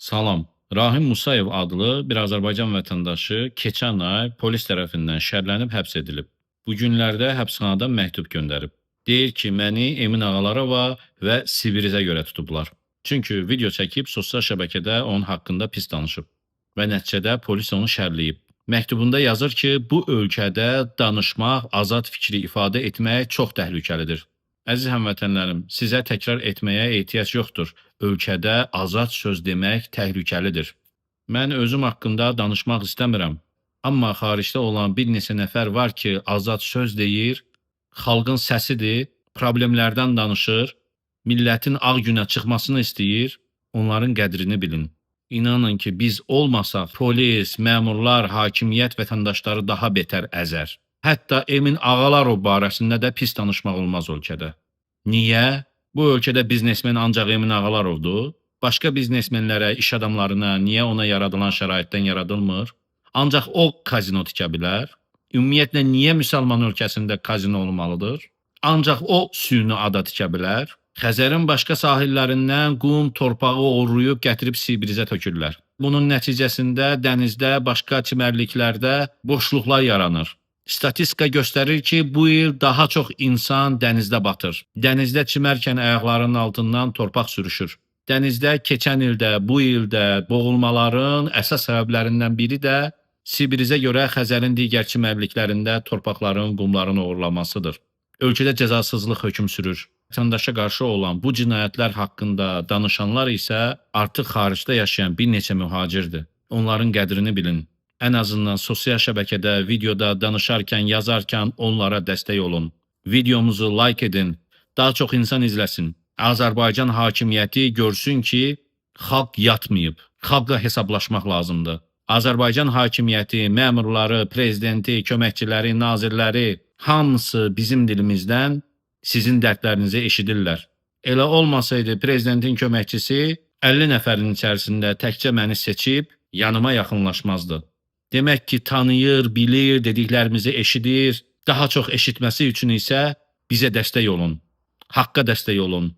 Salam. Rahim Musayev adlı bir Azərbaycan vətəndaşı keçən ay polis tərəfindən şərlənib həbs edilib. Bu günlərdə həbsxanadan məktub göndərib. Deyir ki, məni Emin Ağalarova və Sibrizə görə tutublar. Çünki video çəkib sosial şəbəkədə onun haqqında pis danışıb və nəticədə polis onu şərləyib. Məktubunda yazır ki, bu ölkədə danışmaq, azad fikri ifadə etmək çox təhlükəlidir. Əziz həmvətənlərim, sizə təkrar etməyə ehtiyac yoxdur. Ölkədə azad söz demək təhlükəlidir. Mən özüm haqqında danışmaq istəmirəm. Amma xaricdə olan bir neçə nəfər var ki, azad söz deyir, xalqın səsidir, problemlərdən danışır, millətin ağ günə çıxmasını istəyir, onların qədrini bilin. İnanın ki, biz olmasaq polis, məmurlar, hakimiyyət vətəndaşları daha betər əzər. Hətta Emin Ağalarov barəsində də pis danışmaq olmaz ölkədə. Niyə? Bu ölkədə biznesmen ancaq Emin Ağalarovdur. Başqa biznesmenlərə, iş adamlarına niyə ona yaradılan şəraitdən yaradılmır? Ancaq o kazino tikə bilər. Ümumiyyətlə niyə müsəlman ölkəsində kazino olmalıdır? Ancaq o süni ada tikə bilər. Xəzərin başqa sahillərindən qum, torpağı oğurlayıb gətirib Sibrizə tökürlər. Bunun nəticəsində dənizdə, başqa çimərliklərdə boşluqlar yaranır. Statistika göstərir ki, bu il daha çox insan dənizdə batır. Dənizdə çimərkən ayaqlarının altından torpaq sürüşür. Dənizdə keçən ildə, bu ildə boğulmaların əsas səbəblərindən biri də Sibrizə görə Xəzərin digər çimərliklərində torpaqların, qumların oğurlanmasıdır. Ölkədə cəzasızlıq hökm sürür. Vətəndaşa qarşı olan bu cinayətlər haqqında danışanlar isə artıq xaricdə yaşayan bir neçə mühacirdir. Onların qədrini bilin. Ən azından sosial şəbəkədə, videoda danışarkən, yazarkən onlara dəstək olun. Videomuzu like edin. Daha çox insan izləsin. Azərbaycan hakimiyyəti görsün ki, xalq yatmayıb. Xalqla hesablaşmaq lazımdır. Azərbaycan hakimiyyəti, məmurları, prezidenti, köməkçiləri, nazirləri hamısı bizim dilimizdən sizin dərdlərinizi eşidirlər. Elə olmasaydı prezidentin köməkçisi 50 nəfərin içərisində təkcə məni seçib yanıma yaxınlaşmazdı. Demək ki, tanıyır, bilir, dediklərimizi eşidir. Daha çox eşitməsi üçün isə bizə dəstək olun. Haqqa dəstək olun.